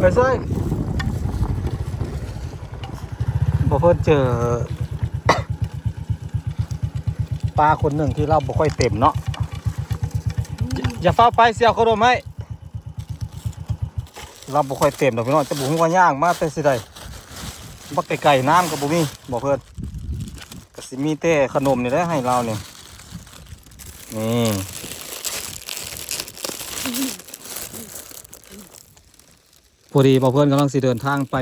ໄປໃສ? ບໍ່ເພິ່ນເຈີປ້າຄົນໜຶ່ງທີ່ລາວບໍ່ຄ່ອຍເຕັມເນາະ. ຢ່າ ຢ່າຟ້າວໄປ ຊິເອົາເຂົ້າໜົມໃຫ້. ລາວບໍ່ຄ່ອຍເຕັມດອກພີ່ນ້ອງ, ຈະບໍ່ຮູ້ວ່າຍ່າງມາແຕ່ຊິໃດ. ບັກໄກໆ ນ້ຳກໍບໍ່ມີ ບໍ່ເພິ່ນ. ກໍຊິມີແຕ່ຂະໜົມນີ້ແຫຼະໃຫ້ລາວນີ້. ນີ້ ພໍດີບ່າວເພິ່ນກຳລັງຊິເດີນທາງໄປ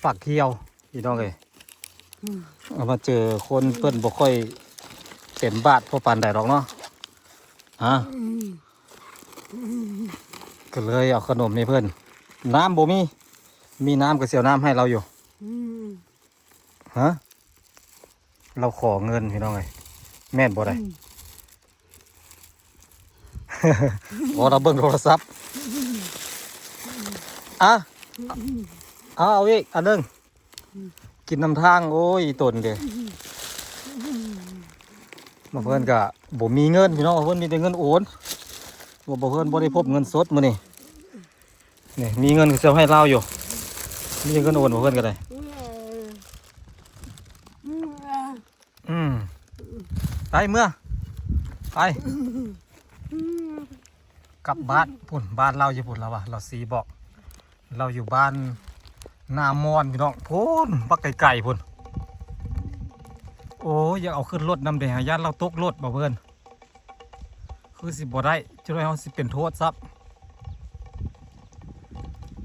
ຟາກທ່ຽວພີ່ນ້ອງເອີຍ. ອືມ ເອົາມາເຈີຄົນເພິ່ນບໍ່ຄ່ອຍເຕັມບາດພໍປານໃດດອກເນາະ. ຮະ ອືມ ກໍເລີຍເອົາຂະໜົມໃຫ້ເພິ່ນ. ນ້ຳບໍ່ມີ, ມີນ້ຳກໍຊິເອົານ້ຳໃຫ້ລາວຢູ່. ອືມ ຮະ ລາວຂໍເງິນພີ່ນ້ອງເອີຍ ແມ່ນບໍ່ໄດ? ອືມ ໂອ້ ລາວເບິ່ງໂທລະສັບ. ອະ ອືມ ເອົາ ເອົາອີກອັນໜຶ່ງ ອືມ ກິນນຳທາງ. ໂອ້ຍ ອີ່ຕົນເດ ມາເພິ່ນກະບໍ່ມີເງິນພີ່ນ້ອງ, ເພິ່ນມີແຕ່ເງິນໂອນ. ບໍ່ ບໍ່ ເພິ່ນບໍ່ໄດ້ພົບເງິນສົດມື້ນີ້. ນີ້ ມີເງິນກໍຊິເອົາໃຫ້ລາວຢູ່, ມີເງິນໂອນບໍ່ເພິ່ນກໍໄດ້. ອືມ ໄປເມືອ ໄປ ກັບບ້ານພຸ້ນ, ບ້ານລາວຢູ່ພຸ້ນ. ລາວວ່າ ລາວຊິບອກ ລາວຢູ່ບ້ານນາມອນພີ່ນ້ອງ ພຸ້ນ ບັກໄກໆ ພຸ້ນ. ໂອ້ຍ ຢາກເອົາຂຶ້ນລົດນຳເດ ຢ້ານລາວຕົກລົດ ບໍ່ເພິ່ນ. ຄືຊິບໍ່ໄດ້, ຈະໄດ້ເຮົາຊິເປັນໂທດຊ້ຳ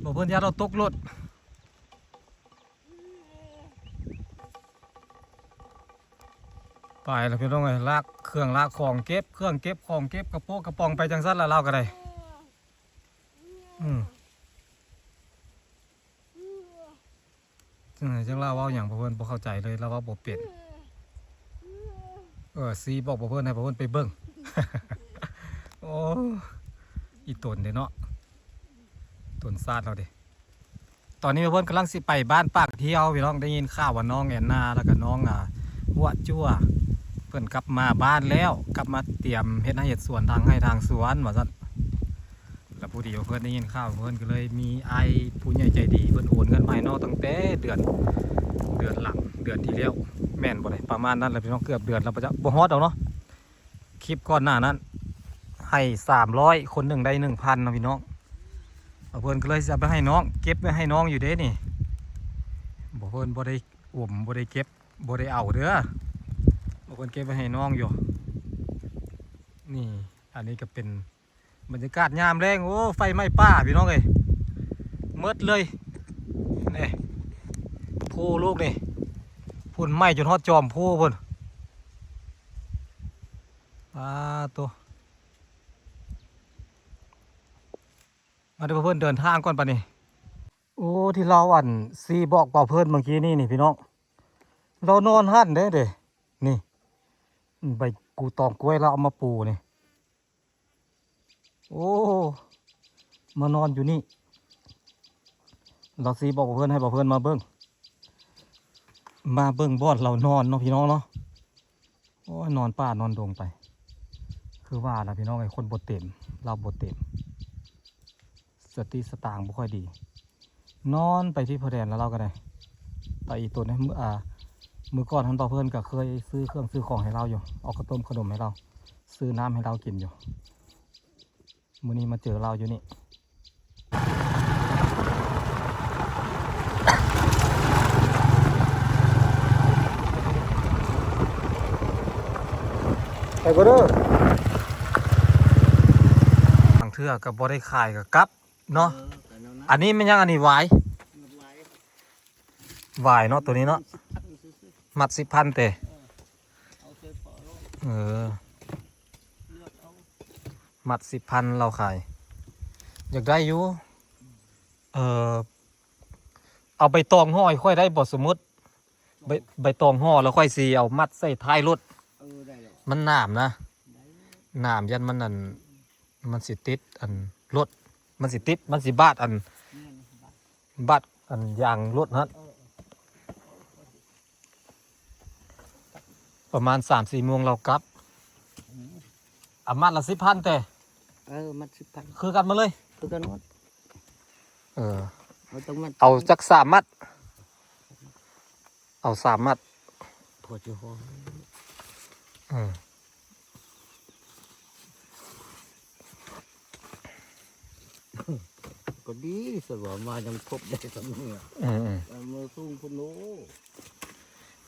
ບໍ່ເພິ່ນ, ຢ້ານລາວຕົກລົດ. ໄປລະພີ່ນ້ອງເອີຍ, ລາກເຄື່ອງລາກຂອງ, ເກັບເຄື່ອງເກັບຂອງ, ເກັບກະໂປະກະປ໋ອງໄປຈັ່ງຊັ້ນລະ ລາວກໍໄດ້. ອືມ ຈັ່ງໃດ ຈັ່ງລາວເວົ້າຫຍັງ ພວກເພິ່ນບໍ່ເຂົ້າໃຈເລີຍ, ລາວເວົ້າບໍ່ເປັນ. ເອີ ຊີບອກພວກເພິ່ນ ໃຫ້ພວກເພິ່ນໄປເບິ່ງ. ໂອ້ ອີ່ຕົນເດ້ເນາະ, ຕົນຊາດເຮົາເດ້. ຕອນນີ້ພວກເພິ່ນກຳລັງຊິໄປບ້ານປາກທ່ຽວ ພີ່ນ້ອງ. ໄດ້ຍິນຂ່າວວ່ານ້ອງແອນນາ ແລ້ວກໍນ້ອງ ອ່າ ຫົວຈົວ ເພິ່ນກັບມາບ້ານແລ້ວ, ກັບມາຕຽມເຮັດໄຮ່ເຮັດສວນ ທາງໄຮ່ທາງສວນວ່າຊັ້ນ. ແລ້ວພໍດີວ່າເພິ່ນໄດ້ຍິນຂ່າວ ເພິ່ນກໍເລີຍມີອ້າຍຜູ້ໃຫຍ່ໃຈດີ ເພິ່ນໂອນເງິນມາໃຫ້ນ້ອງຕັ້ງແຕ່ເດືອນ ເດືອນຫຼັງ ເດືອນທີ່ແລ້ວ ແມ່ນບໍ່ໄດ? ປະມານນັ້ນແຫຼະພີ່ນ້ອງ, ເກືອບເດືອນແລ້ວ ບໍ່ຈັກ ບໍ່ຮອດດອກເນາະ. ຄລິບກ່ອນໜ້ານັ້ນໃຫ້ສາມຮ້ອຍ ຄົນໜຶ່ງໄດ້ໜຶ່ງພັນເນາະພີ່ນ້ອງ. ເພິ່ນກໍເລີຍຊິເອົາໄປໃຫ້ນ້ອງ, ເກັບໄວ້ໃຫ້ນ້ອງຢູ່ເດ້ນີ້. ບໍ່ ເພິ່ນບໍ່ໄດ້ອົມ ບໍ່ໄດ້ເກັບ ບໍ່ໄດ້ເອົາເດີ, ເພິ່ນເກັບໄວ້ໃຫ້ນ້ອງຢູ່. ນີ້ ອັນນີ້ກໍເປັນ ບັນຍາກາດຍາມແລງ. ໂອ້ ໄຟໄໝ້ປ່າພີ່ນ້ອງເອີຍ, ໝົດເລີຍ. ນີ້ ພູລູກນີ້ ພຸ້ນ ໄໝ້ຈົນຮອດຈອມພູພຸ້ນ. ປາໂຕ ມາເດີ ເພິ່ນເດີນທາງກ່ອນປານນີ້. ໂອ້ ທີ່ລາວ ອັນ ຊິບອກເບົາເພິ່ນເມື່ອກີ້ນີ້ນີ້ພີ່ນ້ອງ, ລາວນອນຫັ້ນເດ້ ເດ້ ນີ້ ໃບກູຕອງກ້ວຍລາວເອົາມາປູນີ້. ໂອ້ ມານອນຢູ່ນີ້. ລາວຊິບອກເພິ່ນ ໃຫ້ເພິ່ນມາເບິ່ງ ມາເບິ່ງບ່ອນລາວນອນເນາະພີ່ນ້ອງເນາະ. ໂອ້ຍ ນອນປ່ານອນດົງໄປ. ຄືວ່າລະພີ່ນ້ອງເອີຍ, ຄົນບໍ່ເຕັມ ລາວບໍ່ເຕັມ. ສະຕິສະຕາງບໍ່ຄ່ອຍດີ, ນອນໄປທີ່ພະແດນລະລາວກໍໄດ້. ຕາອີ່ຕົນນີ້ ມື້ ອ່າ ມື້ກ່ອນຫັ້ນ ເບົາເພິ່ນກໍເຄີຍຊື້ເຄື່ອງຊື້ຂອງໃຫ້ລາວຢູ່, ເອົາເຂົ້າຕົ້ມເຂົ້າໜົມໃຫ້ລາວ, ຊື້ນ້ຳໃຫ້ລາວກິນຢູ່. ມື້ນີ້ມາເຈີລາວຢູ່ນີ້. ໄປບໍ່ເດີ. ບາງເທື່ອກໍບໍ່ໄດ້ຂາຍກໍກັບເນາະ. ເອີ ກໍແນວນັ້ນ. ອັນນີ້ແມ່ນຫຍັງ? ອັນນີ້ຫວາຍ ຫວາຍ ຫວາຍເນາະ ໂຕນີ້ເນາະ. ມັດສິບພັນເຕ. ເອີ ມັດສິບພັນລາວຂາຍ. ຢາກໄດ້ຢູ່. ເອີ ເອົາໃບຕອງຫໍ່ໃຫ້ຂ້ອຍໄດ້ບໍ່? ສົມມຸດ ໃບ ໃບຕອງຫໍ່ ແລ້ວຂ້ອຍຊິເອົາມັດໃສ່ທ້າຍລົດ. ເອີ ໄດ້ແລ້ວ. ມັນໜາມນະ. ໄດ້. ໜາມ ຢ້ານມັນ ອັນ ມັນຊິຕິດ ອັນ ລົດ ມັນຊິຕິດ ມັນຊິບາດ ອັນ ແມ່ນ ບາດ ບາດ ອັນ ຢາງລົດຫັ້ນ. ເອີ ເອີ ປະມານສາມສີ່ໂມງລາວກັບ. ອືມ ອາ ມັດລະສິບພັນແຕ່. ເອີ ມັດສິບພັນ ຄືກັນໝົດເລີຍ. ຄືກັນໝົດ. ເອີ ເຮົາຕ້ອງມັດ ເອົາຈັກສາມມັດ ເອົາສາມມັດ ພໍຊິພໍ ເອີ ກໍດີ ສະວ່າມາຍັງພົບໄດ້ສ່ຳນີ້ ອືມໆ ເອີ ມື້ສູງພຸ້ນໂອ້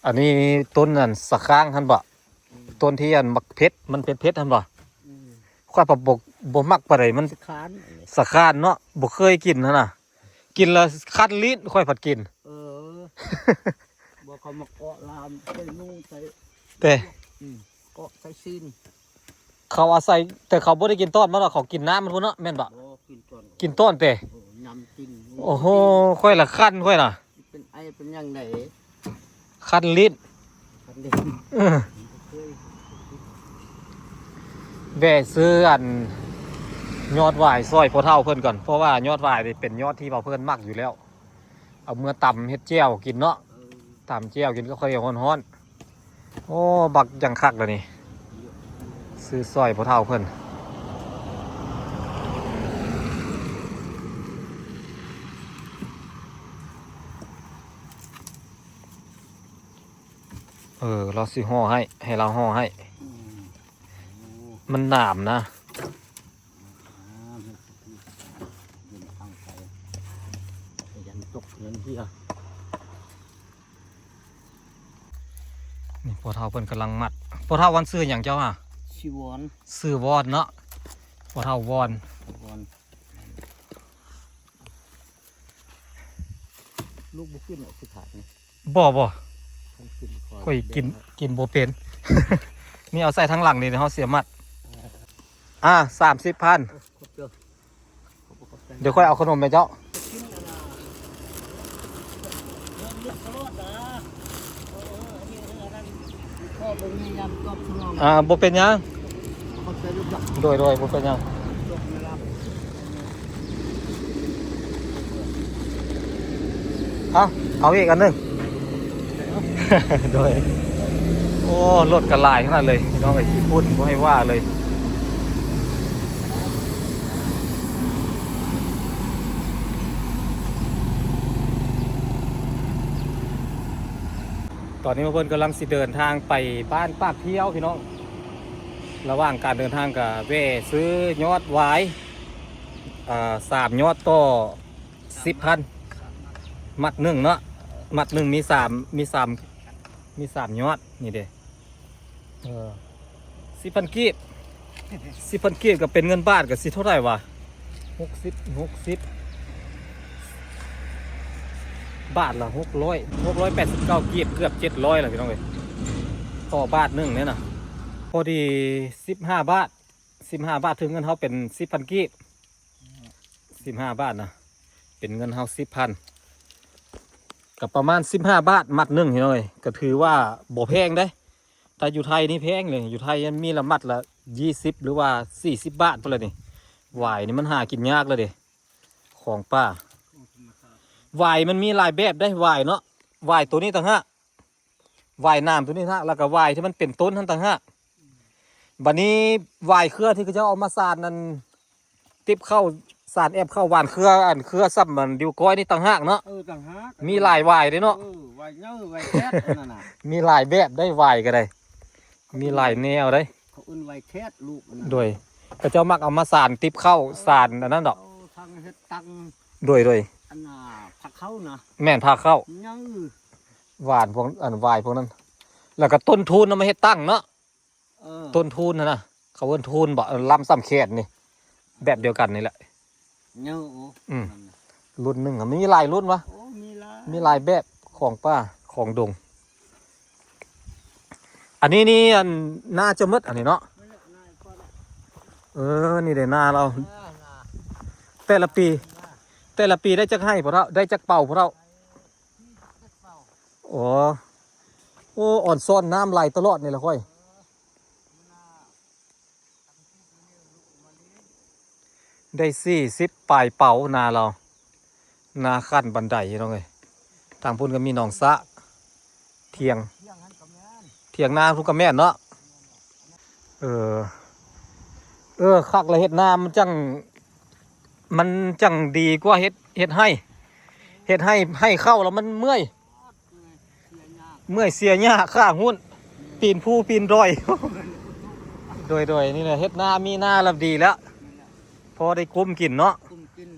ອັນນີ້ຕົ້ນອັນສະຂ້າງຫັ້ນບໍ? ອືມ ຕົ້ນທີ່ອັນໝາກເຜັດ ມັນເຜັດໆຫັ້ນບໍ? ອືມ ຂ້ອຍປະບົກບໍ່ມັກປານໃດ ມັນ ສະຂ້າງ ອັນນີ້ ສະຂ້າງເນາະ ບໍ່ເຄີຍກິນຫັ້ນນະ ກິນແລ້ວຄັນລີ້ນ ຂ້ອຍພັດກິນ ເອີ ບໍ່ ເຂົາມາເກາະລາມໃສ່ນຸ່ງໃສ່ ແຕ່ ອືມ ເກາະໃສ່ຊີ້ນ ເຂົາອາໄສ ແຕ່ເຂົາບໍ່ໄດ້ກິນຕ້ອນມັນດອກ ເຂົາກິນນ້ຳມັນພຸ້ນເນາະ ແມ່ນບໍ່? ບໍ່ ກິນຕ້ອນ ກິນຕ້ອນແຕ່ ໂອ້ ຍຳກິນ ໂອ້ໂຫ ຂ້ອຍລະຄັນ ຂ້ອຍນະ ເປັນໄອເປັນຫຍັງໃດ ຄັນລີ້ນ ຄັນລີ້ນ ເອີ ແວ່ຊື້ອັນຍອດຫວາຍຊ່ອຍພໍ່ເຖົ້າເພິ່ນກ່ອນ ເພາະວ່າຍອດຫວາຍນີ້ເປັນຍອດທີ່ວ່າເພິ່ນມັກຢູ່ແລ້ວ ເອົາເມືອຕຳເຮັດແຈ່ວກິນເນາະ ເອີ ຕຳແຈ່ວກິນກັບເຂົ້າໜຽວຮ້ອນໆ ໂອ້ ບັກຢ່າງຄັກລະນີ້ ຊື້ຊ່ອຍພໍ່ເຖົ້າເພິ່ນ ເອີ ລາວຊິຫໍ່ໃຫ້ ໃຫ້ລາວຫໍ່ໃຫ້ ອືມ ໂອ້ ມັນໜາມນະ ອ່າ ເດີນທາງໄກ ຢ້ານຕົກເຮືອນເຮືອ ນີ້ພໍ່ເຖົ້າເພິ່ນກຳລັງມັດ ພໍ່ເຖົ້າ ວັນຊື່ຫຍັງເຈົ້າຫາ? ຊື່ວອນ ຊື່ວອນເນາະ ພໍ່ເຖົ້າວອນ ວອນ ລູກບໍ່ຂຶ້ນອະ ຊິຂາດນີ້ ບໍ່ ບໍ່ ຄັນຂຶ້ນ ຂ້ອຍກິນ ກິນບໍ່ເປັນ ນີ້ເອົາໃສ່ທາງຫຼັງນີ້ ເຮົາເສຍມັດ ອ່າ ສາມສິບພັນ ເອີ ຂອບໃຈ ດຽວຂ້ອຍເອົາຂະໜົມໃຫ້ເຈົ້າ ອ່າ ບໍ່ເປັນຫຍັງ ໂດຍ ໂດຍ ບໍ່ເປັນຫຍັງ ເອົາ ເອົາອີກອັນໜຶ່ງ ໂດຍ ໂອ້ ລົດກໍຫຼາຍຂະໜາດເລີຍ ພີ່ນ້ອງເອີຍ ຂີ້ຝຸ່ນບໍ່ໃຫ້ວ່າເລີຍ ຕອນນີ້ເພິ່ນກຳລັງຊິເດີນທາງໄປບ້ານປາກພ້ຽວ ພີ່ນ້ອງ ລະຫວ່າງການເດີນທາງກໍແວ່ຊື້ຍອດຫວາຍ ເອີ ສາມຍອດຕໍ່ສິບພັນ ມັດໜຶ່ງເນາະ ມັດໜຶ່ງມີສາມ ມີສາມ ມີສາມຍອດ ນີ້ເດ້ ເອີ ສິບພັນກີບ ສິບພັນກີບກໍເປັນເງິນບາດກໍຊິເທົ່າໃດຫວາ? ຫົກສິບ ຫົກສິບ ບາດລະຫົກຮ້ອຍ ຫົກຮ້ອຍແປດສິບເກົ້າກີບ ເກືອບເຈັດຮ້ອຍລະ ພີ່ນ້ອງເອີຍ ຕໍ່ບາດໜຶ່ງເດ້ນະ ພໍດີສິບຫ້າບາດ ສິບຫ້າບາດ ຖືເງິນເຮົາເປັນສິບພັນກີບ ສິບຫ້າບາດນະ ເປັນເງິນເຮົາສິບພັນ ກໍປະມານສິບຫ້າບາດມັດໜຶ່ງ ພີ່ນ້ອງເອີຍ ກໍຖືວ່າບໍ່ແພງເດ້ ແຕ່ຢູ່ໄທນີ້ແພງເລີຍ ຢູ່ໄທມັນມີລະມັດລະຊາວ ຫຼືວ່າສີ່ສິບບາດພຸ້ນລະນີ້ ຫວາຍນີ້ມັນຫາກິນຍາກລະເດ້ ຂອງປ່າ ຫວາຍມັນມີຫຼາຍແບບເດ້ ຫວາຍເນາະ ຫວາຍໂຕນີ້ຕ່າງຫາກ ຫວາຍໜາມໂຕນີ້ຕ່າງຫາກ ແລ້ວກໍຫວາຍທີ່ມັນເປັນຕົ້ນຫັ້ນຕ່າງຫາກ ບັດນີ້ຫວາຍເຄືອທີ່ເຂົາເຈົ້າເອົາມາສານນັ້ນ ຕິບເຂົ້າ ສານແອບເຂົ້າ ຫວ່ານເຄືອ ອັນເຄືອສ່ຳອັນດິວກ້ອຍນີ້ຕ່າງຫາກເນາະ ເອີ ຕ່າງຫາກ ມີຫຼາຍຫວາຍເດ້ເນາະ ເອີ ຫວາຍເຍີ ຫວາຍແຄດ ນັ້ນນະ ມີຫຼາຍແບບໄດ໋ ຫວາຍກໍໄດ້ ມີຫຼາຍແນວໄດ໋ ເຂົາເອີ້ນຫວາຍແຄດ ລູກມັນນະ ໂດຍ ເຂົາເຈົ້າມັກເອົາມາສານຕິບເຂົ້າ ເອີ ສານອັນນັ້ນດອກ ເອົາທັງເຮັດຕັງ ໂດຍ ໂດຍ ອັນນ່າ ພາເຂົ້ານະ ແມ່ນ ພາເຂົ້າ ເຍີ ຫວານພວກ ອັນຫວາຍພວກນັ້ນ ແລ້ວກໍຕົ້ນທູນເອົາມາເຮັດຕັງເນາະ ເອີ ຕົ້ນທູນຫັ້ນນະ ເຂົາເອີ້ນທູນບໍ ເອີ ລຳສ່ຳແຂນນີ້ ແບບດຽວກັນນີ້ແຫຼະ ເຍີ ໂອ້ ອືມ ລຸ້ນໜຶ່ງ ມັນມີຫຼາຍລຸ້ນວະ ໂອ້ ມີຫຼາຍ ມີຫຼາຍແບບ ຂອງປ່າ ຂອງດົງ ອັນນີ້ນີ້ ອັນ ນາຈະໝົດ ອັນນີ້ເນາະ ເອີ ນີ້ເດ້ນາລາວ ເອີ ນາ ແຕ່ລະປີ ນາ ແຕ່ລະປີໄດ້ຈັກໄຮ່ພໍ່ເຖົ້າ ໄດ້ຈັກເປົາພໍ່ເຖົ້າ? ອໍ ໂອ້ ອອນຊອນ ນ້ຳໄຫຼຕະຫຼອດນີ້ລະຂ້ອຍ ໄດ້ສີ່ສິບປາຍເປົານາລາວ ນາຂັ້ນບັນໄດ ພີ່ນ້ອງເອີຍ ທາງພຸ້ນກໍມີໜອງສະ ຖຽງ ຖຽງນາພຸ້ນກໍແມ່ນເນາະ ເອີ ເອີ ຄັກລະ ເຮັດນາມັນຈັ່ງ ມັນຈັ່ງດີກວ່າເຮັດ ເຮັດໄຮ່ ເຮັດໄຮ່ ໄຮ່ເຂົ້າແລ້ວມັນເມື່ອຍ ເມື່ອຍເສຍຫຍ້າ ຂາຫຸ້ນ ປີນພູປີນດອຍ. ໂດຍໆ ນີ້ແຫຼະ ເຮັດນາ ມີນາແລ້ວດີແລ້ວ ພໍໄດ້ກຸ້ມກິນເນາະ ກຸ້ມກິນ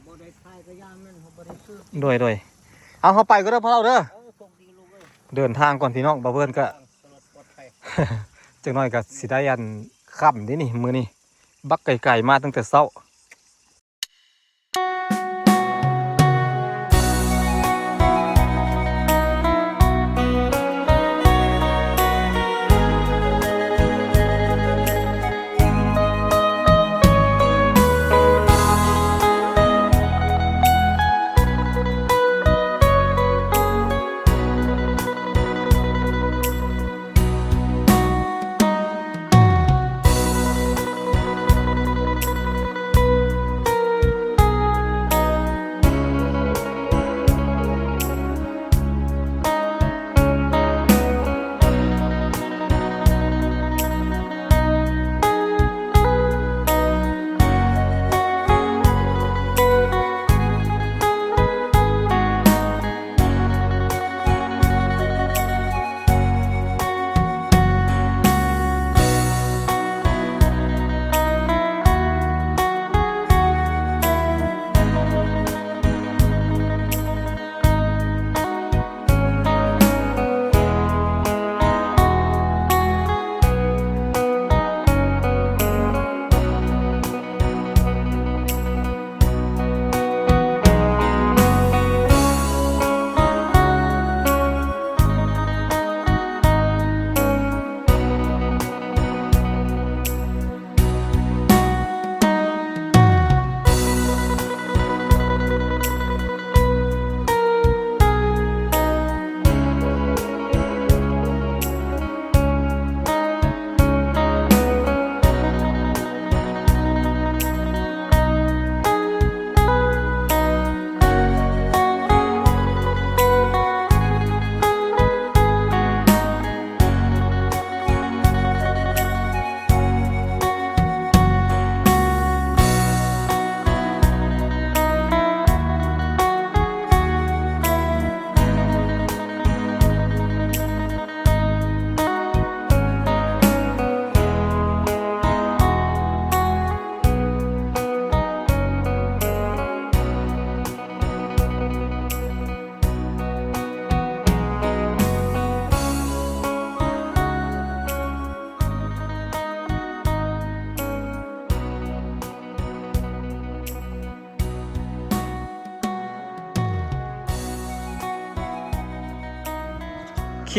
ບໍ່ໄດ້ຂາຍກະຢ່າແມ່ນ ເຮົາບໍ່ໄດ້ຊື້. ໂດຍໆ ເອົາ ເຮົາໄປກ່ອນເດີພໍ່ເຖົ້າເດີ ເອີ ໂຊກດີລູກເອີຍ ເດີນທາງກ່ອນພີ່ນ້ອງ ບ່າວເວີນກະ ປອດໄພ ຈັກໜ້ອຍກະຊິໄດ້ອັນຄ່ຳເດ້ນີ້ ມື້ນີ້ບັກໄກໆ ມາຕັ້ງແຕ່ເຊົ້າ.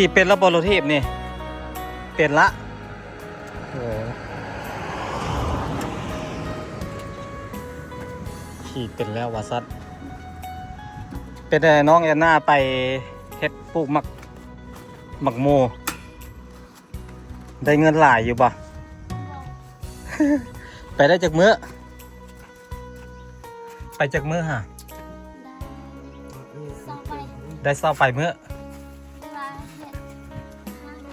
ຂີ່ເປັນລະບໍ່ລົດຖີບນີ້? ເປັນລະ. ໂອ້ ຂີ່ເປັນແລ້ວວ່າຊັ້ນ. ເປັນໃດນ້ອງແອນນາໄປເຮັດປູກໝາກ ໝາກໂມ ໄດ້ເງິນຫຼາຍຢູ່ບໍ່? ໄປໄດ້ຈັກມື້? ໄປຈັກມື້ຫາ? ໄດ້ຊາວປາຍ ໄດ້ຊາວປາຍມື້ ແຕ່ວ່າເຮັດຫ້າມື້.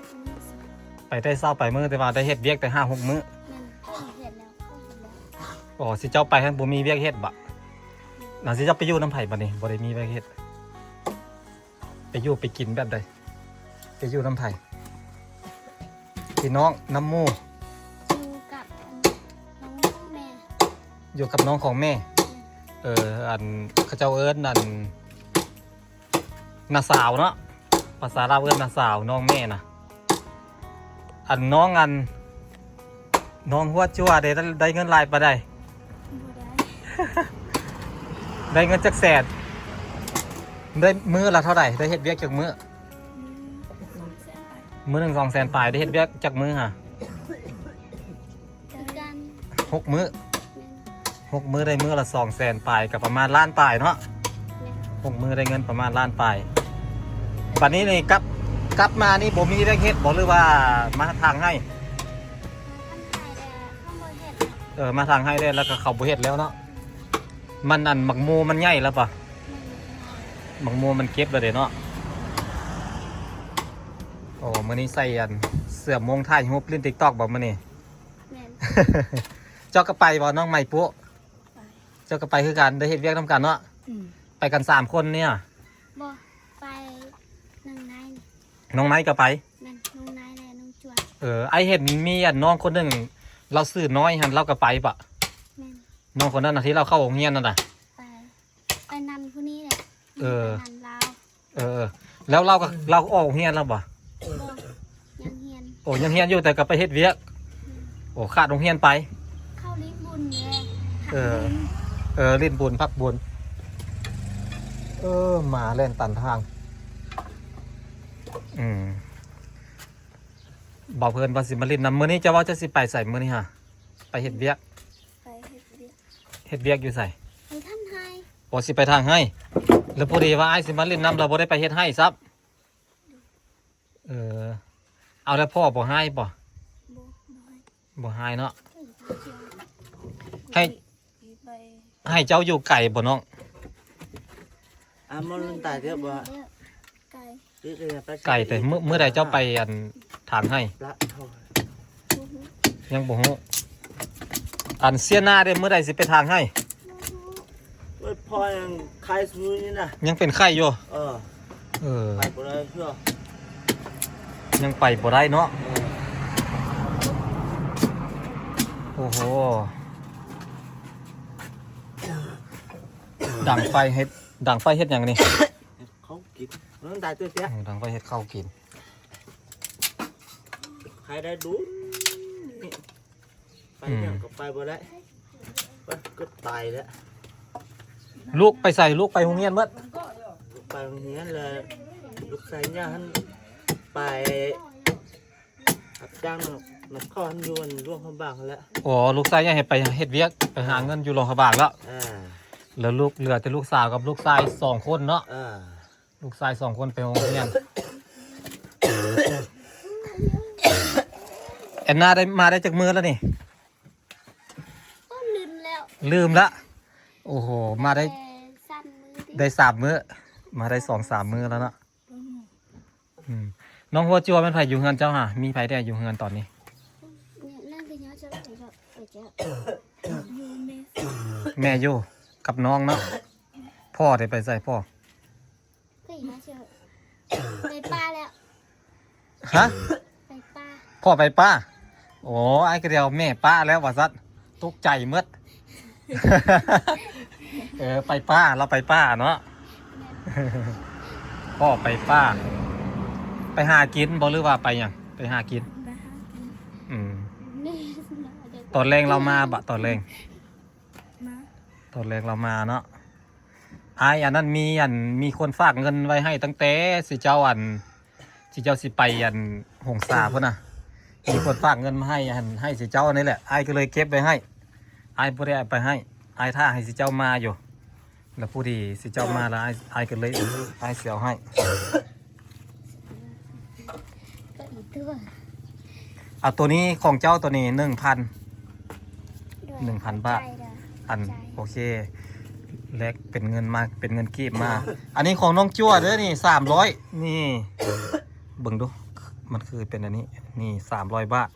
ໄປໄດ້ຊາວປາຍມື້ ແຕ່ວ່າໄດ້ເຮັດວຽກແຕ່ຫ້າຫົກມື້. ແມ່ນ ເຮັດແລ້ວ ອໍ ຊິເຈົ້າໄປຫັ້ນບໍ່ມີວຽກເຮັດບໍ? ແມ່ນ ລະຊິເຈົ້າໄປຢູ່ນຳໃຜບັດນີ້ ບໍ່ໄດ້ມີວຽກເຮັດ? ໄປຢູ່ໄປກິນແບບໃດ? ໄປຢູ່ນຳໃຜ? ພີ່ນ້ອງ ນຳໝູ່? ຢູ່ກັບນ້ອງຂອງແມ່ ຢູ່ກັບນ້ອງຂອງແມ່. ແມ່ນ ເອີ ອັນ ເຂົາເຈົ້າເອີ້ນອັນ ນ້າສາວເນາະ ພາສາລາວເອີ້ນນ້າສາວ ນ້ອງແມ່ນະ. ອັນນ້ອງ ອັນ ນ້ອງຫົວຈົວໄດ້ ໄດ້ເງິນຫຼາຍປານໃດ? ບໍ່ໄດ້ ໄດ້ເງິນຈັກແສນ? ໄດ້ມື້ລະເທົ່າໃດ? ໄດ້ເຮັດວຽກຈັກມື້? ມື້ໜຶ່ງສອງແສນປາຍ ໄດ້ເຮັດວຽກຈັກມື້ຫາ? ຄືກັນ ຫົກມື້ ແມ່ນ ຫົກມື້ໄດ້ມື້ລະສອງແສນປາຍ ກໍປະມານລ້ານປາຍເນາະ. ແມ່ນ ຫົກມື້ໄດ້ເງິນປະມານລ້ານປາຍ. ບັດນີ້ນີ້ກັບ ກັບມານີ້ບໍ່ມີວຽກເຮັດບໍ່ ຫຼືວ່າມາທາງໄຮ່? ມາທາງໄຮ່ແລ້ວເຂົາບໍ່ເຮັດແລ້ວ. ເອີ ມາທາງໄຮ່ແລ້ວ ແລ້ວກໍເຂົາບໍ່ເຮັດແລ້ວເນາະ. ມັນ ອັນ ໝາກໂມມັນໃຫຍ່ແລ້ວປະ? ແມ່ນ ໝາກໂມມັນເກັບແລ້ວເດ້ເນາະ. ໂອ້ ມື້ນີ້ໃສ່ ອັນ ເສື້ອໂມ່ງຖ່າຍຮູບຫຼິ້ນຕິກຕອກບໍ່ມື້ນີ້? ແມ່ນ ເຈົ້າກໍໄປບໍ່ນ້ອງໄມປຸ? ໄປ ເຈົ້າກໍໄປຄືກັນ ໄດ້ເຮັດວຽກນຳກັນເນາະ. ອືມ ໄປກັນສາມຄົນນີ້ຫວາ? ບໍ່ ໄປນ້ອງໄນ. ນ້ອງໄນກໍໄປ? ແມ່ນ ນ້ອງໄນ ແລະ ນ້ອງຈວນ. ເອີ ອ້າຍເຫັນມີອັນນ້ອງຄົນໜຶ່ງ ລາວຊື່ນ້ອຍຫັ້ນ ລາວກໍໄປປະ? ແມ່ນ ນ້ອງຄົນນັ້ນນະ ທີ່ລາວເຂົ້າໂຮງຮຽນນັ້ນນະ? ໄປ ໄປນຳຜູ້ນີ້ແຫຼະ. ເອີ ນຳລາວ. ເອີ ແລ້ວລາວກໍ ລາວອອກໂຮງຮຽນແລ້ວບໍ່? ບໍ່ ຍັງຮຽນ. ໂອ້ ຍັງຮຽນຢູ່ ແຕ່ກໍໄປເຮັດວຽກ. ອືມ ໂອ້ ຂາດໂຮງຮຽນໄປ. ເຂົ້າຫຼິ້ນບຸນແຫຼະ. ເອີ ເອີ ຫຼິ້ນບຸນ ພັກບຸນ. ເອີ ໝາແລ່ນຕັນທາງ. ອືມ ບ່າວເພິ່ນວ່າຊິມາຫຼິ້ນນຳ. ມື້ນີ້ເຈົ້າວ່າເຈົ້າຊິໄປໃສມື້ນີ້ຫາ? ໄປເຮັດວຽກ. ໄປເຮັດວຽກ. ເຮັດວຽກຢູ່ໃສ? ໄປທາງໄຮ່. ໂອ້ ຊິໄປທາງໄຮ່. ແລ້ວພໍດີວ່າອ້າຍຊິມາຫຼິ້ນນຳ ແລ້ວບໍ່ໄດ້ໄປເຮັດໄຮ່ຊ້ຳ. ເອີ ເອົາ ແລ້ວພໍ່ບໍ່ຮ້າຍບໍ່? ບໍ່ ບໍ່ຮ້າຍ. ບໍ່ຮ້າຍເນາະ. ເອີ ໃຫ້ ໄປ ໃຫ້ເຈົ້າຢູ່ໄກບໍ່ນ້ອງ? ອ່າ ມັນຕາຍເດີບໍ່? ໄກ ໄກແຕ່ ມື້ ມື້ໃດເຈົ້າໄປອັນຖາງໄຮ່? ຍັງບໍ່ຮູ້. ອັນເສຍໜ້າເດ້ ມື້ໃດຊິໄປຖາງໄຮ່? ໂອ້ຍ ພໍ່ຍັງໄຂ້ຢູ່ນີ້ນະ. ຍັງເປັນໄຂ້ຢູ່? ເອີ ເອີ ໄປບໍ່ໄດ້ເທື່ອ. ຍັງໄປບໍ່ໄດ້ເນາະ. ເອີ ໂອ້ໂຫ ດັງໄຟເຮັດ ດັງໄຟເຮັດຫຍັງນີ້? ເຮັດເຂົ້າກິນ. ເອີ ດັງໄຟເຮັດເຂົ້າກິນ. ໃຫ້ໄດ້ດຸນນີ້ ໄປຫຍັງກໍໄປບໍ່ໄດ້. ອືມ ເອີຍ ກໍຕາຍແລ້ວ. ລູກໄປໃສ? ລູກໄປໂຮງຮຽນເບິດ. ລູກໄປໂຮງຮຽນແລ້ວ ລູກຊາຍຍ່າຫັ້ນໄປຮັບຈ້າງນຳ ນຳເຂົາຫັ້ນ ຢູ່ອັນຫຼວງພະບາງຫັ້ນແຫຼະ. ອໍ ລູກຊາຍຍ່າໃຫ້ໄປເຮັດວຽກ ໄປຫາເງິນຢູ່ຫຼວງພະບາງແລ້ວ. ອ່າ ແລ້ວລູກ ເຫຼືອແຕ່ລູກສາວກັບລູກຊາຍສອງຄົນເນາະ. ອ່າ ລູກຊາຍສອງຄົນໄປໂຮງຮຽນ. ແອນນາໄດ້ ມາໄດ້ຈັກມື້ແລ້ວນີ້? ໂອ້ ລືມແລ້ວ ລືມລະ. ໂອ້ໂຫ ມາໄດ້ ແຕ່ສາມມື້ຕິ ໄດ້ສາມມື້ ມາໄດ້ສອງສາມມື້ແລ້ວເນາະ. ອືມ ອືມ ນ້ອງຫົວຈົວແມ່ນໃຜຢູ່ເຮືອນເຈົ້າຫາ? ມີໃຜແດ່ຢູ່ເຮືອນຕອນນີ້? ແມ່ຢູ່ກັບນ້ອງເນາະ. ພໍ່ໄດ້ໄປໃສພໍ່? ໄປປ່າແລ້ວ. ຮະ? ໄປປ່າ. ພໍ່ໄປປ່າ? ໂອ້ ອ້າຍກໍດຽວແມ່ປ້າແລ້ວວ່າຊັ້ນ ຕົກໃຈໝົດ. ເອີ ໄປປ່າ ລາວໄປປ່າເນາະ. ແມ່ນ. ພໍ່ໄປປ່າ ໄປຫາກິນບໍ່ ຫຼືວ່າໄປຫຍັງ? ໄປຫາກິນ. ໄປຫາກິນ. ອືມ ແມ່ນ. ຕອນແລງລາວມາບະ? ຕອນແລງ ມາ ຕອນແລງລາວມາເນາະ. ອ້າຍ ອັນນັ້ນມີ ອັນ ມີຄົນຝາກເງິນໄວ້ໃຫ້ຕັ້ງແຕ່ຊິເຈົ້າ ອັນ ຊິເຈົ້າຊິໄປ ອັນ ຫົງສາພຸ້ນນະ. ມີຄົນຝາກເງິນມາໃຫ້ ອັນ ໃຫ້ຊິເຈົ້ານີ້ແຫຼະ. ອ້າຍກໍເລີຍເກັບໄວ້ໃຫ້. ອ້າຍບໍ່ໄດ້ເອົາໄປໃຫ້. ອ້າຍຖ້າໃຫ້ຊິເຈົ້າມາຢູ່. ແລ້ວພໍດີຊິເຈົ້າມາແລ້ວ ອ້າຍ ອ້າຍກໍເລີຍ ອ້າຍຊິເອົາໃຫ້. ກໍອີກຕົວ. ເອົາ ໂຕນີ້ຂອງເຈົ້າ ໂຕນີ້ໜຶ່ງພັນ. ໂດຍ ໜຶ່ງພັນບາດ. ຂອບໃຈເດີ ອັນ ຂອບໃຈ. ໂອເຄ ແລກເປັນເງິນມາ ເປັນເງິນກີບມາ. ອັນນີ້ຂອງນ້ອງຈົວເດີ ນີ້ສາມຮ້ອຍ. ນີ້ ເບິ່ງດູ ມັນຄືເປັນອັນນີ້. ນີ້ສາມຮ້ອຍບາດ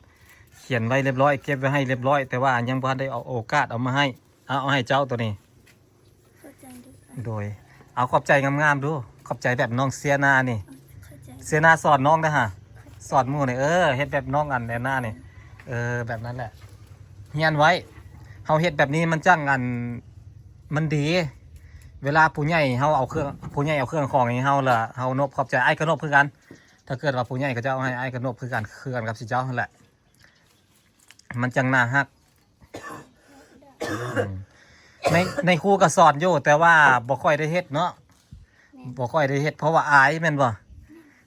ຂຽນໄວ້ລຽບຮ້ອຍ ເກັບໄວ້ໃຫ້ລຽບຮ້ອຍ ແຕ່ວ່າຍັງບໍ່ທັນໄດ້ເອົາໂອກາດເອົາມາໃຫ້. ເອົາ ເອົາໃຫ້ເຈົ້າໂຕນີ້. ຂອບໃຈເດີ. ໂດຍ ເອົາຂອບໃຈງາມໆດູ. ຂອບໃຈແບບນ້ອງເຊຍນານີ້. ຂອບໃຈ. ເຊຍນາສອນນ້ອງເດີຫາ. ສອນໝູ່ນີ້ ເອີ ເຮັດແບບນ້ອງອັນແອນນານີ້. ເອີ ແບບນັ້ນແຫຼະ ຮຽນໄວ້. ເຮົາເຮັດແບບນີ້ມັນຈັ່ງ ອັນ ມັນດີ. ເວລາຜູ້ໃຫຍ່ເຮົາເອົາເຄື່ອງ ຜູ້ໃຫຍ່ເອົາເຄື່ອງຂອງໃຫ້ເຮົາລະ ເຮົານົບຂອບໃຈ. ອ້າຍກໍນົບຄືກັນ. ຖ້າເກີດວ່າຜູ້ໃຫຍ່ເຂົາເຈົ້າເອົາໃຫ້ ອ້າຍກໍນົບຄືກັນ ຄືກັນກັບຊິເຈົ້າຫັ້ນແຫຼະ. ມັນຈັ່ງໜ້າຮັກ. ອືມ ໃນ ໃນຄູກໍສອນຢູ່ ແຕ່ວ່າບໍ່ຄ່ອຍໄດ້ເຮັດເນາະ. ແມ່ນ. ບໍ່ຄ່ອຍໄດ້ເຮັດ ເພາະວ່າອາຍແມ່ນບໍ່? ແມ່ນ.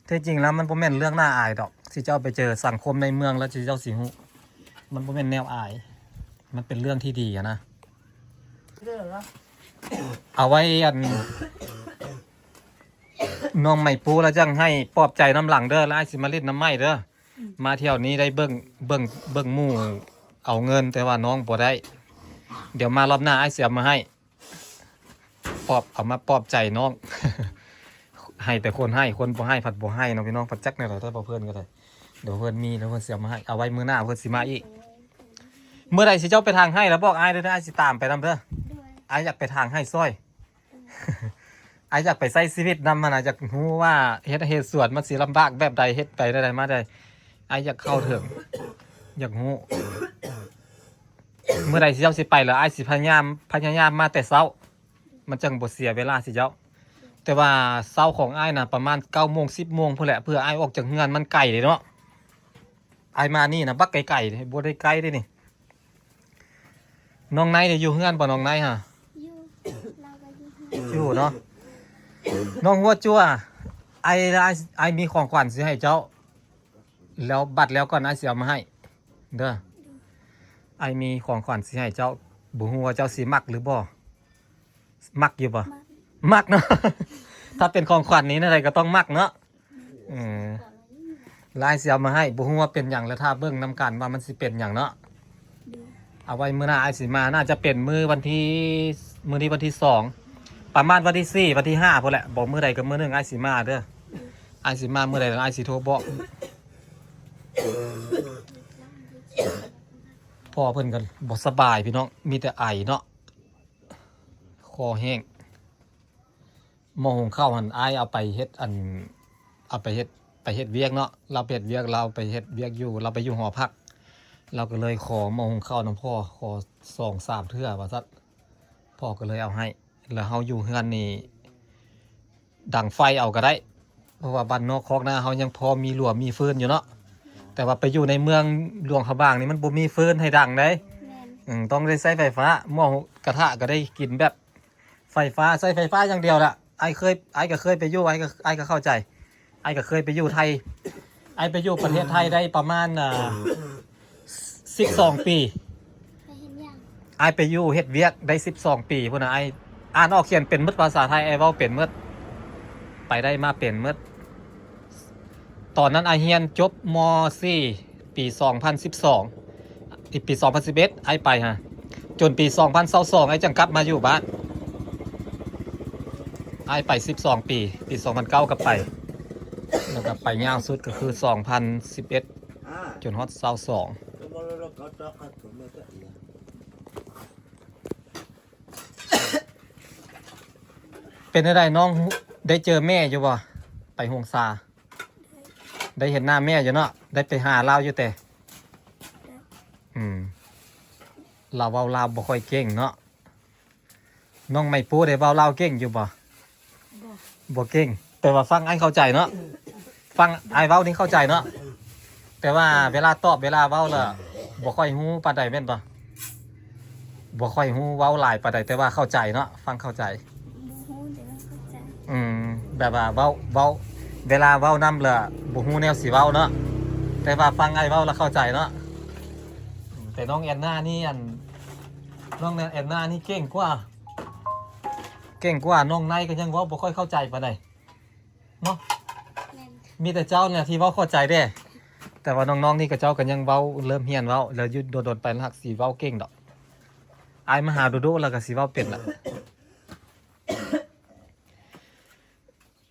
ແທ້ຈິງແລ້ວມັນບໍ່ແມ່ນເລື່ອງໜ້າອາຍດອກ ຊິເຈົ້າໄປເຈີສັງຄົມໃນເມືອງແລ້ວຊິເຈົ້າຊິຮູ້. ມັນບໍ່ແມ່ນແນວອາຍ ມັນເປັນເລື່ອງທີ່ດີຫັ້ນນະ. ເອົາໄວ້ ອັນ ນ້ອງໃໝ່ປູແລ້ວຈັ່ງໃຫ້ປອບໃຈນຳຫຼັງເດີ ແລ້ວອ້າຍຊິມາຫຼິ້ນນຳໃໝ່ເດີ. ອືມ ມາທ່ຽວນີ້ໄດ້ເບິ່ງ ເບິ່ງ ເບິ່ງໝູ່ເອົາເງິນ ແຕ່ວ່ານ້ອງບໍ່ໄດ້. ດຽວມາລອບໜ້າອ້າຍຊິເອົາມາໃຫ້ ປອບ ເອົາມາປອບໃຈນ້ອງ. ໃຫ້ແຕ່ຄົນໃຫ້ ຄົນບໍ່ໃຫ້ພັດບໍ່ໃຫ້ເນາະພີ່ນ້ອງ. ພັດຈັກແນວໃດແທ້ ບໍ່ເພິ່ນກໍໄດ້. ດຽວເພິ່ນມີແລ້ວເພິ່ນຊິເອົາມາໃຫ້. ເອົາໄວ້ມື້ໜ້າເພິ່ນຊິມາອີກ. ມື້ໃດຊິເຈົ້າໄປທາງໄຮ່ແລ້ວບອກອ້າຍເດີ ອ້າຍຊິຕາມໄປນຳເດີ. ໂດຍ. ອ້າຍຢາກໄປຖາງໄຮ່ຊ່ອຍ. ອ້າຍຢາກໄປໃຊ້ຊີວິດນຳຫັ້ນນະ, ຢາກຮູ້ວ່າເຮັດໄຮ່ເຮັດສວນມັນຊິລຳບາກແບບໃດ, ເຮັດໄປແນວໃດມາໃດ. ອ້າຍຢາກເຂົ້າເຖິງ, ຢາກຮູ້. ມື້ໃດເຈົ້າຊິໄປແລ້ວ ອ້າຍຊິພະຍາຍາມ, ພະຍາຍາມມາແຕ່ເຊົ້າ, ມັນຈັ່ງບໍ່ເສຍເວລາຊິເຈົ້າ. ແຕ່ວ່າເຊົ້າຂອງອ້າຍນະ ປະມານເກົ້າໂມງ ສິບໂມງພຸ້ນແຫຼະ, ເພື່ອອ້າຍອອກຈາກເຮືອນ, ມັນໄກເດ້ເນາະ. ອ້າຍມານີ້ນະ ບັກໄກໆເດ້, ບໍ່ໄດ້ໃກ້ເດ້ນີ້. ນ້ອງໄນເດ ຢູ່ເຮືອນບໍ່ ນ້ອງໄນຫະ? ຢູ່ ລາວກໍຢູ່ເຮືອນ. ຢູ່ເນາະ. ນ້ອງຫົວຈົວ, ອ້າຍ ອ້າຍ ອ້າຍມີຂອງຂວັນຊິໃຫ້ເຈົ້າ. ແລ້ວບັດແລ້ວກ່ອນ ອ້າຍຊິເອົາມາໃຫ້ເດີ. ອ້າຍມີຂອງຂວັນຊິໃຫ້ເຈົ້າ, ບໍ່ຮູ້ວ່າເຈົ້າຊິມັກຫຼືບໍ່? ມັກຢູ່ບໍ່? ມັກ ມັກເນາະ. ຖ້າເປັນຂອງຂວັນນີ້ແນວໃດກໍຕ້ອງມັກເນາະ. ເອີ ລາວຊິເອົາມາໃຫ້, ບໍ່ຮູ້ວ່າເປັນຫຍັງ, ແລ້ວຖ້າເບິ່ງນຳກັນວ່າມັນຊິເປັນຫຍັງເນາະ. ເອົາໄວ້ມື້ໜ້າອ້າຍຊິມາ, ໜ້າຈະເປັນມື້ວັນທີ ມື້ນີ້ວັນທີສອງ, ປະມານວັນທີສີ່ ວັນທີຫ້າພຸ້ນແຫຼະ, ບໍ່ມື້ໃດກໍມື້ໜຶ່ງ ອ້າຍຊິມາເດີ. ອ້າຍຊິມາມື້ໃດ ອ້າຍຊິໂທບອກ. ພໍ່ເພິ່ນກໍບໍ່ສະບາຍພີ່ນ້ອງ, ມີແຕ່ໄອເນາະ, ຄໍແຫ້ງ. ໝໍ້ຫຸງເຂົ້າຫັ້ນ ອ້າຍເອົາໄປເຮັດ ອັນ ເອົາໄປເຮັດ ໄປເຮັດວຽກເນາະ, ລາວໄປເຮັດວຽກ, ລາວໄປເຮັດວຽກຢູ່ ລາວໄປຢູ່ຫໍພັກ, ລາວກໍເລີຍຂໍໝໍ້ຫຸງເຂົ້ານຳພໍ່ ຂໍສອງສາມເທື່ອວ່າຊັ້ນ. ພໍ່ກໍເລີຍເອົາໃຫ້, ແລ້ວເຮົາຢູ່ເຮືອນນີ້ດັງໄຟເອົາກໍໄດ້, ເພາະວ່າບ້ານນອກຄອກນາເຮົາຍັງພໍມີຫຼົວມີຟືນຢູ່ເນາະ, ແຕ່ວ່າໄປຢູ່ໃນເມືອງຫຼວງພະບາງນີ້ ມັນບໍ່ມີຟືນໃຫ້ດັງເດ້. ແມ່ນ. ອືມ ຕ້ອງໄດ້ໃຊ້ໄຟຟ້າ, ໝໍ້ກະທະກໍໄດ້ກິນແບບ ໄຟຟ້າ ໃຊ້ໄຟຟ້າຢ່າງດຽວລະ. ອ້າຍເຄີຍ ອ້າຍກໍເຄີຍໄປຢູ່, ອ້າຍກໍ ອ້າຍກໍເຂົ້າໃຈ. ອ້າຍກໍເຄີຍໄປຢູ່ໄທ, ອ້າຍໄປຢູ່ປະເທດໄທໄດ້ປະມານ ເອີ ສິບສອງປີ. ໄປເຮັດຫຍັງ? ອ້າຍໄປຢູ່ເຮັດວຽກໄດ້ສິບສອງປີພຸ້ນນະ. ອ້າຍອ່ານອອກຂຽນເປັນໝົດ, ພາສາໄທອ້າຍເວົ້າເປັນໝົດ, ໄປໄດ້ມາເປັນໝົດ. ຕອນນັ້ນອ້າຍຮຽນຈົບ ມ.ສີ່ ປີສອງພັນສິບສອງ, ອີກປີສອງພັນສິບເອັດອ້າຍໄປຫາ, ຈົນປີສອງພັນຊາວສອງອ້າຍຈັ່ງກັບມາຢູ່ບ້ານ. ອ້າຍໄປສິບສອງປີ, ປີສອງພັນເກົ້າກໍໄປ, ແລ້ວກໍໄປຍາວສຸດກໍຄືສອງພັນສິບເອັດ ຈົນຮອດຊາວສອງ. ເປັນຈັ່ງໃດນ້ອງ ໄດ້ເຈີແມ່ຢູ່ບໍ່? ໄປຫົງສາ ໄດ້ເຫັນໜ້າແມ່ຢູ່ເນາະ, ໄດ້ໄປຫາລາວຢູ່ແຕ່. ອືມ ລາວເວົ້າລາວບໍ່ຄ່ອຍເກັ່ງເນາະ. ນ້ອງໄມໂປ້ໄດ້ເວົ້າລາວເກັ່ງຢູ່ບໍ່? ບໍ່ ບໍ່ເກັ່ງ, ແຕ່ວ່າຟັງອ້າຍເຂົ້າໃຈເນາະ. ຟັງອ້າຍເວົ້ານີ້ເຂົ້າໃຈເນາະ, ແຕ່ວ່າເວລາຕອບ ເວລາເວົ້າລະບໍ່ຄ່ອຍຮູ້ປານໃດແມ່ນບໍ່? ບໍ່ຄ່ອຍຮູ້ເວົ້າຫຼາຍປານໃດ, ແຕ່ວ່າເຂົ້າໃຈເນາະ, ຟັງເຂົ້າໃຈ. ບໍ່ຮູ້ ແຕ່ວ່າເຂົ້າໃຈ. ອືມ ແບບວ່າເວົ້າ ເວົ້າ ເວລາເວົ້ານຳລະບໍ່ຮູ້ແນວຊິເວົ້າເນາະ, ແຕ່ວ່າຟັງອ້າຍເວົ້າລະເຂົ້າໃຈເນາະ. ອືມ ແຕ່ນ້ອງແອນນານີ້ ອັນ ນ້ອງແອນນານີ້ເກັ່ງກວ່າ ເກັ່ງກວ່າ. ນ້ອງໄນກໍຍັງເວົ້າບໍ່ຄ່ອຍເຂົ້າໃຈປານໃດເນາະ. ແມ່ນ. ມີແຕ່ເຈົ້ານີ້ທີ່ເວົ້າເຂົ້າໃຈເດ້, ແຕ່ວ່ານ້ອງໆນີ້ ເຂົາເຈົ້າກໍຍັງເວົ້າ ເລີ່ມຮຽນເວົ້າ ແລ້ວຢູ່ດົນໆໄປລະຫາກຊິເວົ້າເກັ່ງດອກ. ອ້າຍມາຫາດຸໆ ລະກະຊິເວົ້າເປັນລະ.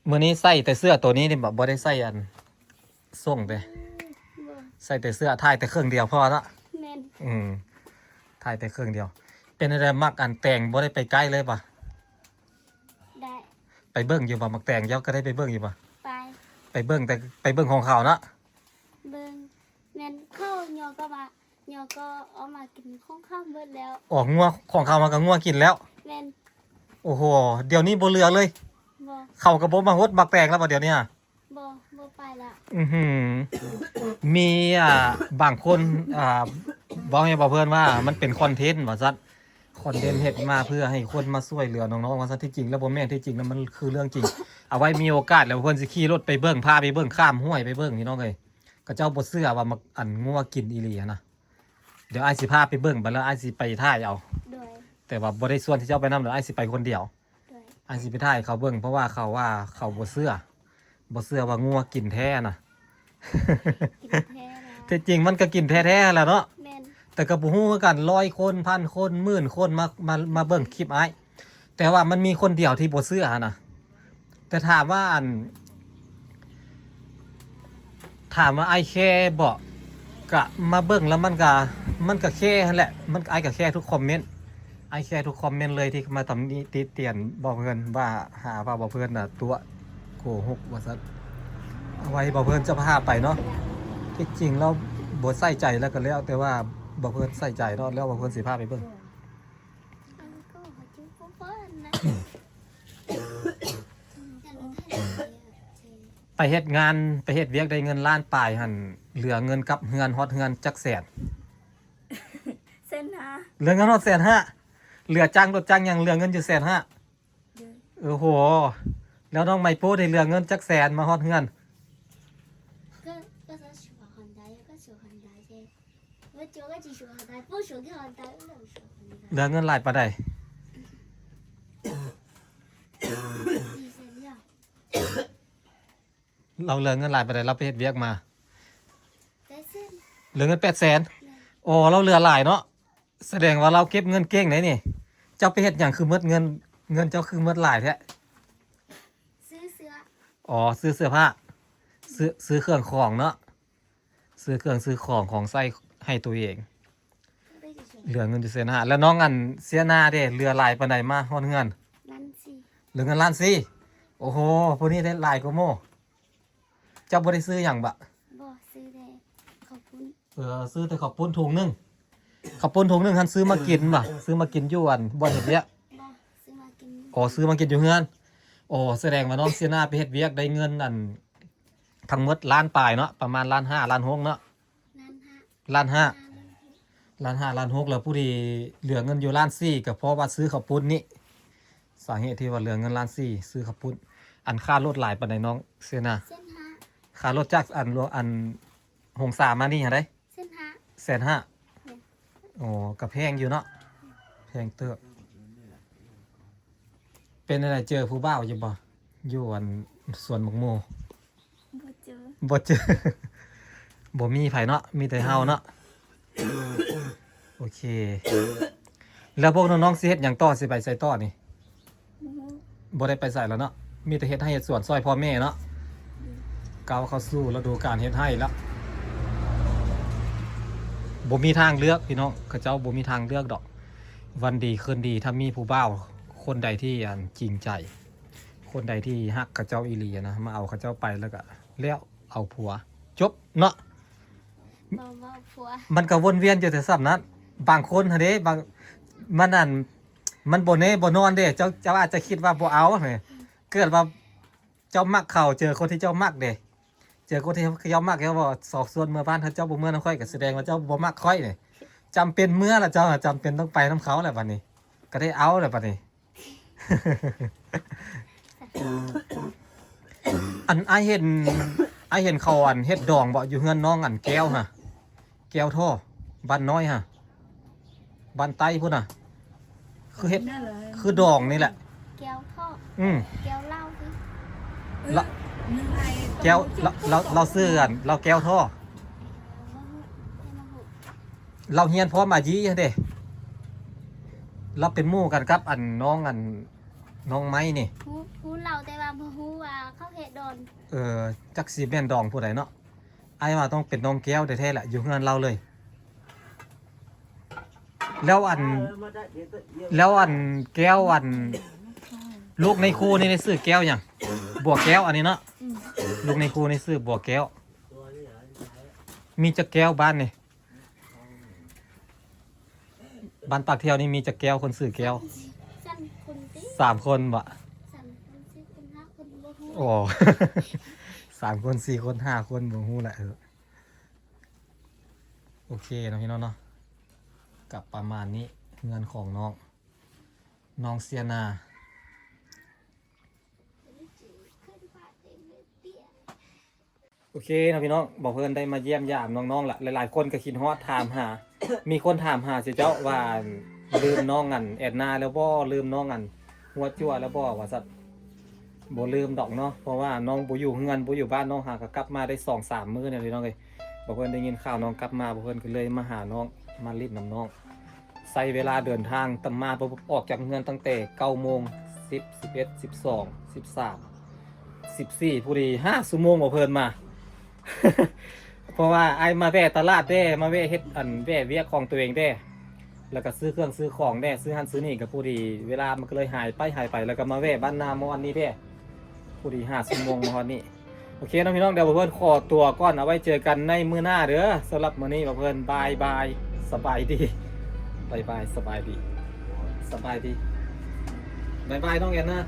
ມື້ນີ້ໃສ່ແຕ່ເສື້ອໂຕນີ້ນີ້ບໍ? ບໍ່ໄດ້ໃສ່ອັນ ສົ່ງເດ້. ອືມ ບໍ່ ໃສ່ແຕ່ເສື້ອ ຖ່າຍແຕ່ເຄິ່ງດຽວພໍເນາະ. ແມ່ນ. ອືມ ຖ່າຍແຕ່ເຄິ່ງດຽວ. ເປັນແນວໃດ ໝາກອັນແຕງ ບໍ່ໄດ້ໄປໃກ້ເລີຍບໍ? ໄດ້ ໄປເບິ່ງຢູ່ບໍ່? ໝາກແຕງເຈົ້າກໍໄດ້ໄປເບິ່ງຢູ່ບໍ່? ໄປ ໄປເບິ່ງ ແຕ່ໄປເບິ່ງຂອງເຂົາເນາະ. ເບິ່ງ ແມ່ນ ເຂົາຍໍກໍມາ ຍໍກໍເອົາມາກິນຂອງເຂົາເບິດແລ້ວ. ອໍ ງົວ ຂອງເຂົາມາກໍງົວກິນແລ້ວ. ແມ່ນ. ໂອ້ໂຫ ດຽວນີ້ບໍ່ເຫຼືອເລີຍ. ບໍ່ ເຂົາກໍບໍ່ມາຫົດໝາກແຕງແລ້ວບໍ ດຽວນີ້? ບໍ່ ບໍ່ໄປລະ. ອືຫື ມີ ອ່າ ບາງຄົນ ອ່າ ເວົ້າໃຫ້ບ່າວເພື່ອນວ່າມັນເປັນຄອນເທັນວ່າຊັ້ນ, ຄອນເທັນເຮັດມາເພື່ອໃຫ້ຄົນມາຊ່ວຍເຫຼືອນ້ອງໆວ່າຊັ້ນ. ທີ່ຈິງແລ້ວບໍ່ແມ່ນ, ທີ່ຈິງແລ້ວມັນຄືເລື່ອງຈິງ. ເອົາໄວ້ມີໂອກາດແລ້ວເພິ່ນຊິຂີ່ລົດໄປເບິ່ງ, ພາໄປເບິ່ງ, ຂ້າມຫ້ວຍໄປເບິ່ງ ພີ່ນ້ອງເອີຍ. ເຂົາເຈົ້າບໍ່ເຊື່ອວ່າມັກ ອັນ ງົວກິນອີ່ຫຼີຫັ້ນນະ. ດຽວອ້າຍຊິພາໄປເບິ່ງ, ບັດແລ້ວອ້າຍຊິໄປຖ່າຍເອົາ. ໂດຍ. ແຕ່ວ່າບໍ່ໄດ້ຊວນເຂົາເຈົ້າໄປນຳດອກ, ອ້າຍຊິໄປຄົນດຽວ. ໂດຍ. ອ້າຍຊິໄປຖ່າຍເຂົາເບິ່ງ, ເພາະວ່າເຂົາວ່າເຂົາບໍ່ເຊື່ອ, ບໍ່ເຊື່ອວ່າງົວກິນແທ້ນະ. ກິນແທ້ນະ. ທີ່ຈິງມັນກໍກິນແທ້ໆແຫຼະເນາະ. ແມ່ນ. ແຕ່ກໍບໍ່ຮູ້ຄືກັນ, ຮ້ອຍຄົນ, ພັນຄົນ, ໝື່ນຄົນ ມາ ມາ ມາເບິ່ງຄລິບອ້າຍ. ແຕ່ວ່າມັນມີຄົນດຽວທີ່ບໍ່ເຊື່ອຫັ້ນນະ. ແຕ່ຖາມວ່າ ອັນ ຖາມວ່າອ້າຍແຄບໍ? ກະມາເບິ່ງແລ້ວມັນກະ ມັນກະແຄຫັ້ນແຫຼະ, ມັນ ອ້າຍກະແຄທຸກຄອມເມັນ. ອ້າຍແຄທຸກຄອມເມັນເລີຍທີ່ມາຕຳນິຕິຕຽນບ່າວເພິ່ນວ່າ ຫາວ່າບ່າວເພິ່ນນະຕົວະໂກຫົກວ່າຊັ້ນ. ເອົາໄວ້ບ່າວເພິ່ນຈະພາໄປເນາະ. ທີ່ຈິງແລ້ວບໍ່ໃສ່ໃຈແລ້ວກໍແລ້ວ, ແຕ່ວ່າບ່າວເພິ່ນໃສ່ໃຈເນາະ, ແລ້ວບ່າວເພິ່ນຊິພາໄປເບິ່ງ. ໄປເຮັດງານ ໄປເຮັດວຽກໄດ້ເງິນລ້ານປາຍຫັ້ນ ເຫຼືອເງິນກັບເຮືອນ ຮອດເຮືອນຈັກແສນ? ແສນຫ້າ. ເຫຼືອເງິນຮອດແສນຫ້າ? ເຫຼືອຈ້າງລົດຈ້າງຫຍັງ ເຫຼືອເງິນຢູ່ແສນຫ້າ? ໂດຍ. ໂອ້ໂຫ ແລ້ວນ້ອງໄມໂປ້ໄດ້ເຫຼືອເງິນຈັກແສນມາຮອດເຮືອນ? ເຫຼືອເງິນຫຼາຍປານໃດ? ລາວເຫຼືອເງິນຫຼາຍປານໃດ? ລາວໄປເຮັດວຽກມາ ເຫຼືອເງິນແປດແສນ. ໂອ້ ລາວເຫຼືອຫຼາຍເນາະ. ສະແດງວ່າລາວເກັບເງິນເກັ່ງໃດນີ້. ເຈົ້າໄປເຮັດຫຍັງຄືໝົດເງິນ? ເງິນເຈົ້າຄືໝົດຫຼາຍແທ້? ຊື້ເສື້ອ. ອໍ ຊື້ເສື້ອຜ້າ ຊື້ ຊື້ເຄື່ອງຂອງເນາະ. ຊື້ເຄື່ອງຊື້ຂອງ ຂອງໃຊ້ໃຫ້ຕົວເອງ. ເຫຼືອເງິນຢູ່ແສນຫ້າ. ແລ້ວນ້ອງອັນເຊຍນາເດ ເຫຼືອຫຼາຍປານໃດມາຮອດເຮືອນ? ລ້ານສີ່. ເຫຼືອເງິນລ້ານສີ່? ໂອ້ໂຫ ຜູ້ນີ້ໄດ້ຫຼາຍກວ່າໝູ່. ເຈົ້າບໍ່ໄດ້ຊື້ຫຍັງບະ? ບໍ່ ຊື້ແຕ່ເຂົ້າປຸ້ນ. ເອີ ຊື້ແຕ່ເຂົ້າປຸ້ນຖົງໜຶ່ງ. ເຂົ້າປຸ້ນຖົງໜຶ່ງຫັ້ນຊື້ມາກິນບະ? ຊື້ມາກິນຢູ່ອັນບ່ອນເຮັດວຽກ? ບໍ່ ຊື້ມາກິນ. ອໍ ຊື້ມາກິນຢູ່ເຮືອນ. ອໍ ສະແດງວ່ານ້ອງເຊຍນາໄປເຮັດວຽກໄດ້ເງິນອັນ ທັງໝົດລ້ານປາຍເນາະ, ປະມານລ້ານຫ້າ ລ້ານຫົກເນາະ. ລ້ານຫ້າ. ລ້ານຫ້າ ລ້ານຫົກ ລ້ານຫ້າ ລ້ານຫົກ ແລ້ວຜູ້ທີ່ເຫຼືອເງິນຢູ່ລ້ານສີ່ ກໍເພາະວ່າຊື້ເຂົ້າປຸ້ນນີ້. ສາເຫດທີ່ວ່າເຫຼືອເງິນລ້ານສີ່ ຊື້ເຂົ້າປຸ້ນ. ອັນຄ່າລົດຫຼາຍປານໃດນ້ອງເຊຍນາ? ແສນຫ້າ. ຄ່າລົດຈາກອັນ ອັນຫົງສາມານີ້ຫັ້ນໃດ? ແສນຫ້າ. ແສນຫ້າ? ແມ່ນ. ອໍ ກໍແພງຢູ່ເນາະ, ແພງເຕີບ. ເປັນຈັ່ງໃດ ເຈີຜູ້ບ່າວຢູ່ບໍ່ ຢູ່ອັນສວນໝາກໂມ? ບໍ່ເຈີ. ບໍ່ເຈີ. ບໍ່ມີໃຜເນາະ, ມີແຕ່ເຮົາເນາະ. ໂອເຄ. ແລ້ວພວກນ້ອງໆຊິເຮັດຫຍັງຕໍ່? ຊິໄປໃສຕໍ່ນີ້? ບໍ່ຮູ້. ບໍ່ໄດ້ໄປໃສແລ້ວເນາະ, ມີແຕ່ເຮັດໄຮ່ເຮັດສວນຊ່ອຍພໍ່ແມ່ເນາະ. ອືມ. ກ້າວເຂົ້າສູ່ລະດູການເຮັດໄຮ່ແລ້ວ. ບໍ່ມີທາງເລືອກພີ່ນ້ອງ, ເຂົາເຈົ້າບໍ່ມີທາງເລືອກດອກ. ວັນດີຄືນດີ ຖ້າມີຜູ້ບ່າວຄົນໃດທີ່ ອັນ ຈິງໃຈ, ຄົນໃດທີ່ຮັກເຂົາເຈົ້າອີ່ຫຼີນະ, ມາເອົາເຂົາເຈົ້າໄປແລ້ວກະແລ້ວ, ເອົາຜົວ ຈົບເນາະ. ບໍ່ເວົ້າຜົວ. ມັນກະວົນວຽນຢູ່ແຕ່ສ່ຳນັ້ນ. ບາງຄົນຫັ້ນເດ້, ບາງ ມັນ ອັນ ມັນບໍ່ແນ່ບໍ່ນອນເດ້. ເຈົ້າ ເຈົ້າອາດຈະຄິດວ່າບໍ່ເອົາ, ເກີດວ່າເຈົ້າມັກເຂົາ, ເຈີຄົນທີ່ເຈົ້າມັກເດ້, ເຈີຄົນທີ່ເຈົ້າມັກ ເຈົ້າບໍ່ຊອກຊວນເມືອບ້ານ, ຖ້າເຈົ້າບໍ່ເມືອນຳຂ້ອຍ ກໍສະແດງວ່າເຈົ້າບໍ່ມັກຂ້ອຍນີ້. ຈຳເປັນເມືອລະ, ເຈົ້າຈຳເປັນຕ້ອງໄປນຳເຂົາແຫຼະ. ບັດນີ້ກໍໄດ້ເອົາແຫຼະບັດນີ້. ອັນ ອ້າຍເຫັນ ອ້າຍເຫັນເຂົາ ອັນ ເຮັດດອງເບາະ ຢູ່ເຮືອນນ້ອງ ອັນ ແກ້ວຫັ້ນ, ແກ້ວທໍ່ ບ້ານນ້ອຍຫັ້ນ, ບ້ານໃຕ້ພຸ້ນນະ. ຄືເຮັດ ຄືດອງນີ້ແຫຼະ. ແກ້ວທໍ່ ອືມ ແກ້ວເຫຼົ້າຕິ. ລະ ແກ້ວ ລະ ລະ ລະຊື່ອັນ ລະແກ້ວທໍ່. ລາວຮຽນພ້ອມອາຢີຫັ້ນເດ້. ລາວເປັນໝູ່ກັນກັບອັນນ້ອງ ອັນນ້ອງໄມ້ນີ້. ຮູ້ ຮູ້ລາວ ແຕ່ວ່າບໍ່ຮູ້ວ່າເຂົາເຮັດດອງ. ເອີ ຈັກຊິແມ່ນດອງຜູ້ໃດເນາະ. ອ້າຍວ່າຕ້ອງເປັນນ້ອງແກ້ວແທ້ໆແຫຼະ ຢູ່ເຮືອນລາວເລີຍ. ແລ້ວອັນ ແລ້ວອັນແກ້ວ ອັນ ລູກໃນຄູນີ້ໄດ້ຊື່ແກ້ວຫຍັງ? ບົວແກ້ວ ອັນນີ້ເນາະ. ອືມ ລູກໃນຄູນີ້ຊື່ບົວແກ້ວ. ມີຈັກແກ້ວບ້ານນີ້? ບ້ານປາກທ່ຽວນີ້ມີຈັກແກ້ວ ຄົນຊື່ແກ້ວ? ສາມຄົນຕິ. ສາມຄົນບໍ? ສາມຄົນ ສີ່ຄົນ ຫ້າຄົນ ບໍ່ຮູ້. ອໍ ສາມຄົນ ສີ່ຄົນ ຫ້າຄົນ ບໍ່ຮູ້ແຫຼະ. ເອີ ໂອເຄເນາະ ພີ່ນ້ອງເນາະ, ກະປະມານນີ້ ເຮືອນຂອງນ້ອງ ນ້ອງເຊຍນາ. ໂອເຄເນາະພີ່ນ້ອງ, ບ່າວເພິ່ນໄດ້ມາຢ້ຽມຢາມນ້ອງໆລະ, ຫຼາຍໆຄົນກໍຄິດຮອດຖາມຫາ, ມີຄົນຖາມຫາເຈົ້າວ່າ ລືມນ້ອງອັນແອດນາແລ້ວບໍ່? ລືມນ້ອງອັນຫົວຈົວແລ້ວບໍ່? ວ່າຊັ້ນ. ບໍ່ລືມດອກເນາະ, ເພາະວ່ານ້ອງບໍ່ຢູ່ເຮືອນ ບໍ່ຢູ່ບ້ານ, ນ້ອງຫາກໍກັບມາໄດ້ສອງສາມມື້ນີ້ພີ່ນ້ອງເອີຍ. ບ່າວເພິ່ນໄດ້ຍິນຂ່າວນ້ອງກັບມາ, ບ່າວເພິ່ນກໍເລີຍມາຫານ້ອງ ມາຫຼິ້ນນຳນ້ອງ. ໃຊ້ເວລາເດີນທາງຕຳມາ ອອກຈາກເຮືອນຕັ້ງແຕ່ເກົ້າໂມງ ສິບ ສິບເອັດ ສິບສອງ ສິບສາມ ສິບສີ່ ພໍດີຫ້າຊົ່ວໂມງ ບໍ່ເພິ່ນມາ. ເພາະວ່າອ້າຍມາແວ່ຕະຫຼາດແດ່ ມາແວ່ເຮັດ ອັນ ແວ່ວຽກຂອງຕົວເອງແດ່. ແລ້ວກໍຊື້ເຄື່ອງຊື້ຂອງແດ່ ຊື້ຫັ້ນຊື້ນີ້ ກໍພໍດີເວລາມັນກໍເລີຍຫາຍໄປຫາຍໄປ ແລ້ວກໍມາແວ່ບ້ານນາມອນນີ້ແດ່ ພໍດີຫ້າຊົ່ວໂມງມາຮອດນີ້. ໂອເຄເນາະພີ່ນ້ອງ ດຽວບ່າວເພິ່ນຂໍຕົວກ່ອນ ເອົາໄວ້ເຈີກັນໃນມື້ໜ້າເດີ. ສຳລັບມື້ນີ້ບ່າວເພິ່ນບາຍບາຍ ສະບາຍດີ ບາຍບາຍ ສະບາຍດີ ສະບາຍດີ ບາຍບາຍນ້ອງແອນນາ.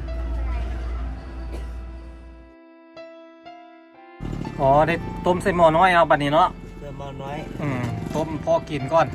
ອໍ ໄດ້ຕົ້ມໃສ່ໝໍ້ນ້ອຍເອົາບັດນີ້ເນາະ ເຕີມໝໍ້ນ້ອຍ ອືມ ຕົ້ມພໍກິນກ່ອນ.